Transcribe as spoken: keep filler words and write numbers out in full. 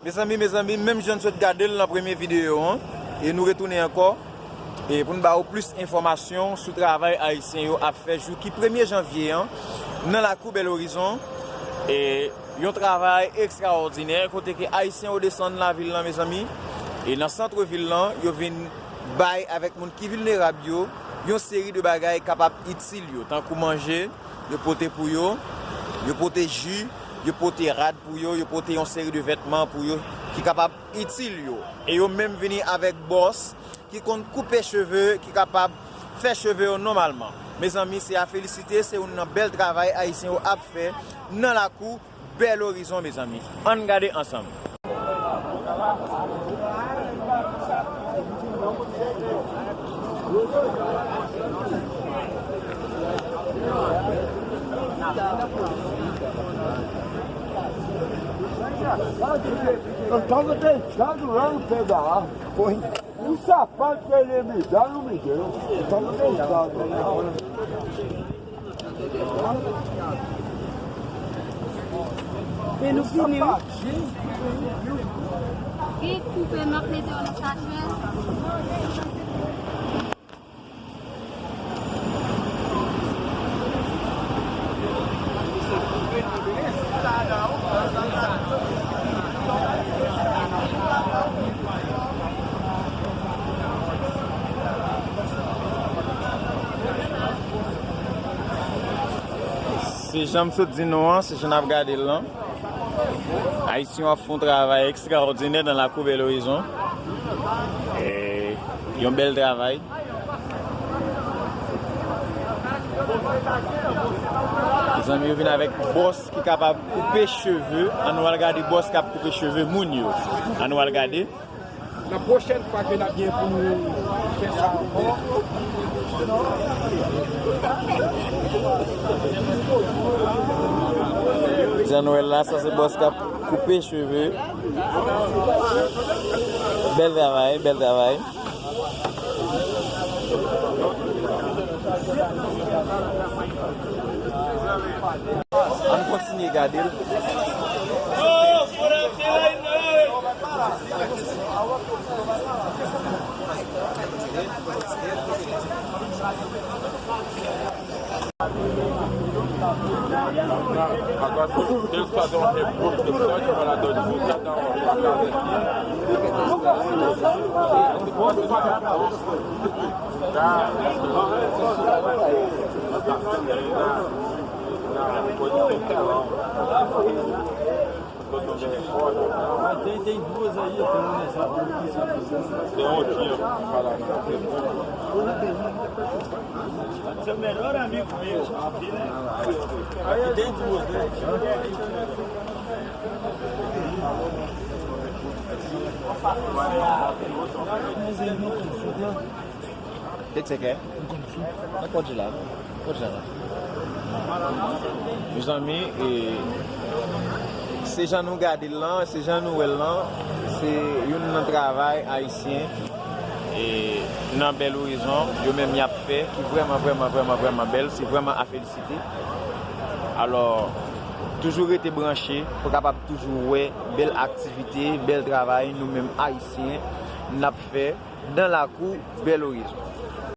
Mezanmi, mezanmi, menm jan n sot gade l nan premye videyo an, e nou retounen ankò, e pou n ba ou plis enfòmasyon sou travay Ayisyen yo ap fè jou ki premye janvye an nan lakou Bèl Orizon. E yon travay ekstraòdinè kote ke Ayisyen yo desann lavil lan, mezanmi, e nan sant vil lan, yo vin bay avèk moun ki vilnerab yo yon seri de bagay kapab itil yo, tankou manje, yo pote pou yo, yo pote ji, yo pote rad pou yo, yo pote yon seri de vètman pou yo ki kapab itil yo. E yo menm vini avèk bòs ki konn koupe cheve, ki kapab fè cheve yo nòmalman. Mezanmi, se a felisite, se youn nan bèl travay Ayisyen yo ap fè nan lakou Bèl Orizon, mezanmi. Ann gade ansanm. Estamos deitados, né, Miguel? Estamos deitados. E nou fini, wi. Li koupe, m ap mete yo nan sachè. Se jan m sot di nou an, se jan n ap gade l lan. Ayisyen yo ap fè yon travay ekstraòdinè nan lakou Bèl Orizon. E, yon bèl travay. Mezanmi, yo vin avèk bòs ki kapab koupe cheve. Ann nou al gade bòs k ap koupe cheve moun yo. Ann nou al gade. Nan pwochèn fwa ke n ap gen pou nou fè sa ankò. Jan nou wè l la, sa se bòs k ap koupe cheve. Bèl travay, bèl travay. Ann kontinye gade l. Agora, se eles fazem uma república só de moradores, cada um. Mas tem, tem duas aí, eu tenho uma nessa rua aqui, se eu quiser. Tem um aqui, ó. Seu melhor amigo meu. Aqui tem duas, né? Mas ele não tem, Kèk sèkè? Nan kòd la. Kòd la. Mezanmi, e, se jan nou gade l lan, se jan nou wè l lan, se youn nan travay ayisyen, e, nan Bèl Orizon, yo menm y ap fè, ki vrèman, vrèman, vrèman, vrèman bèl, se vrèman a felisite. Alò, toujou rete branche pou kapab toujou wè bèl aktivite, bèl travay nou menm ayisyen n ap fè nan lakou Bèl Orizon.